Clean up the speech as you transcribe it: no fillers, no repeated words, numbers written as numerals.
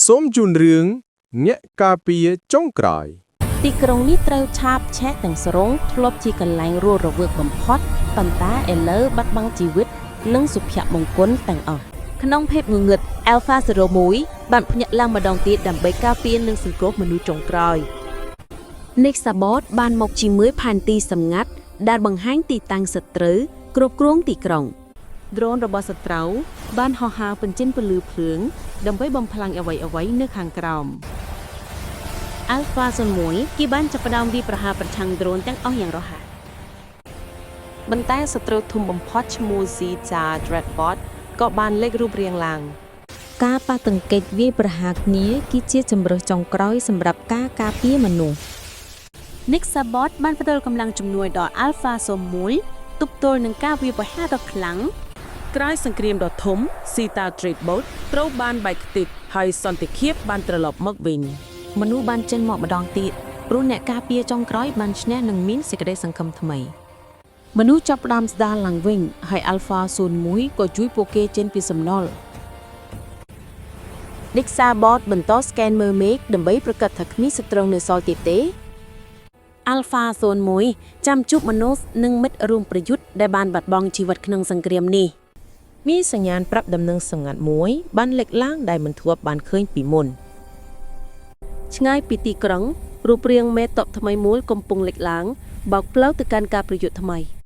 សូមជូនរឿងអ្នកការពារចុងក្រោយ ទីក្រុងនេះត្រូវឆាបឆេះទាំងស្រុងធ្លាប់ជាកន្លែងរស់រវើកបំផុតប៉ុន្តែឥឡូវបាត់បង់ជីវិត និងសុភមង្គលទាំងអស់ ក្នុងភាពងងឹត Alpha 01បានភ្ញាក់ឡើងម្ដងទៀតដើម្បីការពារនិងសង្គ្រោះមនុស្សចុងក្រោយ Nexabot បានមកជាមួយផែនទីសម្ងាត់ដែលបង្ហាញទីតាំងសត្រូវគ្រប់គ្រងទីក្រុង ដ្រូនរបស់សត្រូវបានហោះហើរបញ្ចេញពន្លឺភ្លើងដើម្បីបំផ្លាញអ្វីៗនៅខាងក្រោម Alpha 01គេបានចាប់ផ្ដើមវាយប្រហារប្រឆាំងដ្រូនទាំងអស់យ៉ាងរហ័ស ប៉ុន្តែសត្រូវធំបំផុតឈ្មោះ Zeta Dreadbot ក៏បានលេចរូបរាងឡើង ការប៉ះទង្គិចវាយប្រហារគ្នាគឺជាជម្រើសចុងក្រោយសម្រាប់ការការពារមនុស្ស Nexabot បានផ្ដល់កម្លាំងជំនួយដល់ Alpha 01ទប់ទល់នឹងការវាយប្រហារដ៏ខ្លាំង ក្រោយសង្គ្រាមដ៏ធំ Zeta Dreadbot ត្រូវបានបែកខ្ទេចហើយសន្តិភាពបានត្រឡប់មកវិញ មនុស្សបានចេញមកម្ដងទៀតព្រោះអ្នកការពារចុងក្រោយបានឈ្នះនិងមានសេចក្តីសង្ឃឹមថ្មី មនុស្សចាប់ផ្ដើមស្ដារឡើងវិញហើយ Alpha 01ក៏ជួយពួកគេចេញពីសំណល់ Nexabot បន្តស្កេនមើលមេឃដើម្បីប្រកាសថាគ្មានសត្រូវនៅសល់ទៀតទេ Alpha 01ចាំជួបមនុស្សនិងមិត្តរួមប្រយុទ្ធដែលបានបាត់បង់ជីវិតក្នុងសង្គ្រាមនេះ មានសញ្ញាណប្រាប់ដំណឹងសម្ងាត់មួយបានលេចឡើងដែលមិនធ្លាប់បានឃើញពីមុន ឆ្ងាយពីទីក្រុងរូបរាងមេតបថ្មីមួយកំពុងលេចឡើងបោកផ្លូវទៅកាន់ការប្រយុទ្ធថ្មី។